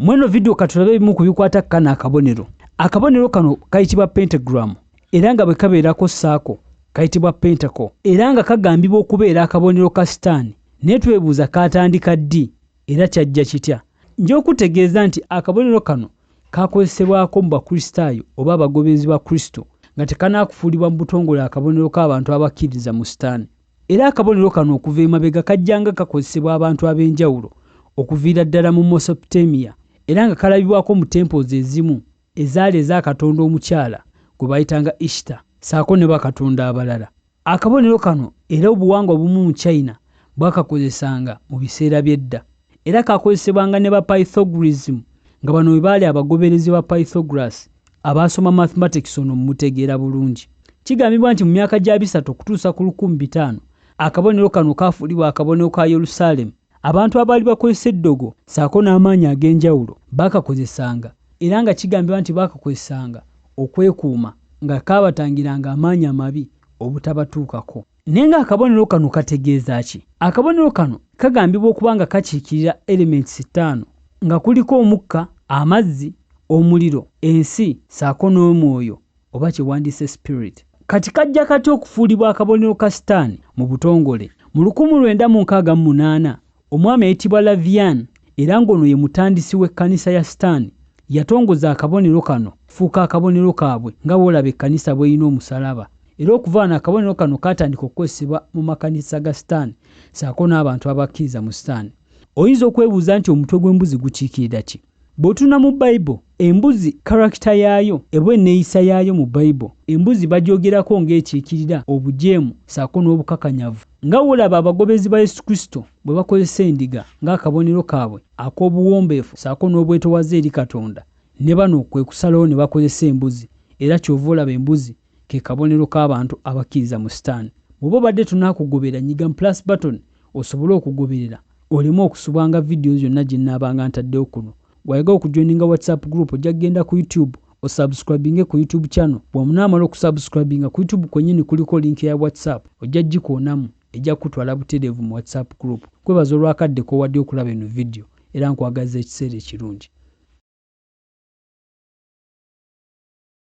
Mweno vidiyo katulabe ebimu ku bikwata kano akabonero. Akabonero kano kayitibwa pentagram, era nga bwe kabeerako saako kayitibwa pentacle, era nga kagambibwa okubeera akabonero ka sitaani. Naye twebuuza, kaatandika ddi era kyajja kitya? Nja okutegeeza nti akabonero kano kakozesebwako mu Bakristaayo oba abagoberezi ba Kristo nga tekanaakufuulibwa mu butongole akabonero k'abantu abakkiririza mu sitaani. Era akabonero kano okuva emabega kajjanga kakozesebwa abantu ab'enjawulo okuviira ddala mu Mesopotamia, era nga kalabibwako mu temples ezimu ezaali eza katonda omukyala gwe bayitanga Ishtar ssaako ne bakatonda abalala. Akabonero kano era obuwangwa obumu mu China bwakakozesanga mu biseera by'edda, era kakozesebwanga ne ba Pythagorism, nga bano bwe baali abagoberezi ba Pythagoras abaasoma mathematics. Ono mmutegeera bulungi. Kigambibwa nti mu myaka gya 3 okutuusa ku 1500, akabonero kano kaafuulibwa akabonero ka Yerusaalemu. Abantu abaali bakozesa eddogo ssaako n'amaanyi ag'enjawulo baakakozesanga, era nga kigambibwa nti baakakozesanga okwekuuma nga kaabatangiranga amaanyi amabi obutabatuukako. Naye ng'akabonero kano kategeeza ki? Akabonero kano kagambibwa okuba nga kakiikirira elements ttaano, nga kuliko omukka, amazzi, omuliro, ensi ssaako n'omwoyo oba kyewandiise spirit. Kati kajja katya okufuulibwa akabonero ka sitaani mu butongole? Mu 1968, omwami ayitibwa Lavian, era ng'ono ye mutandisi w'ekkanisa ya sitaani, yatongoza akabonero kano fuuka akabonero kaabwe, nga bw'olaba ekkanisa bw'erina omusalaba. Era okuva wano akabonero kano kaatandika okukozesebwa mu makanisa ga sitaani ssaako n'abantu abakkiriza mu sitaani. Oyinza okwebuuza nti omutwe gw'embuzi gukiikirira ki? Bw'otunula mu Bayibuli, embuzi character yaayo eba enneeyisa yaayo. Mu Bayibuli embuzi bagyogerako ng'ekiikirira obujeemu ssaako n'obukakanyavu, nga w'olaba abagoberezi ba Yesu Kristo bwe bakozesa endiga ng'akabonero kaabwe ak'obuwombeefu ssaako n'obwetowaze eri Katonda. Ne bano kwe kusalawo ne bakozesa embuzi, era ky'ova olaba embuzi ke kabonero k'abantu abakkiriza mu sitaani. Bw'oba obadde tonaakugobera, nyiga mu plus button osobole okugoberera oleme okusubwanga vidiyo zonna gye nnaabanga ntaddewo kuno. Bw'oyagala okujoininga WhatsApp group, ojja kugenda ku YouTube osubscribinge ku YouTube channel. Bw'omunaamala okusubscribinga ku YouTube kwennyini, kuliko link ya WhatsApp, ojja gikoonamu, ejja kukutwala butereevu mu WhatsApp group. Kwebaza olwakadde k'owadde okulaba eno vidiyo, era nkwagaza ekiseera ekirungi.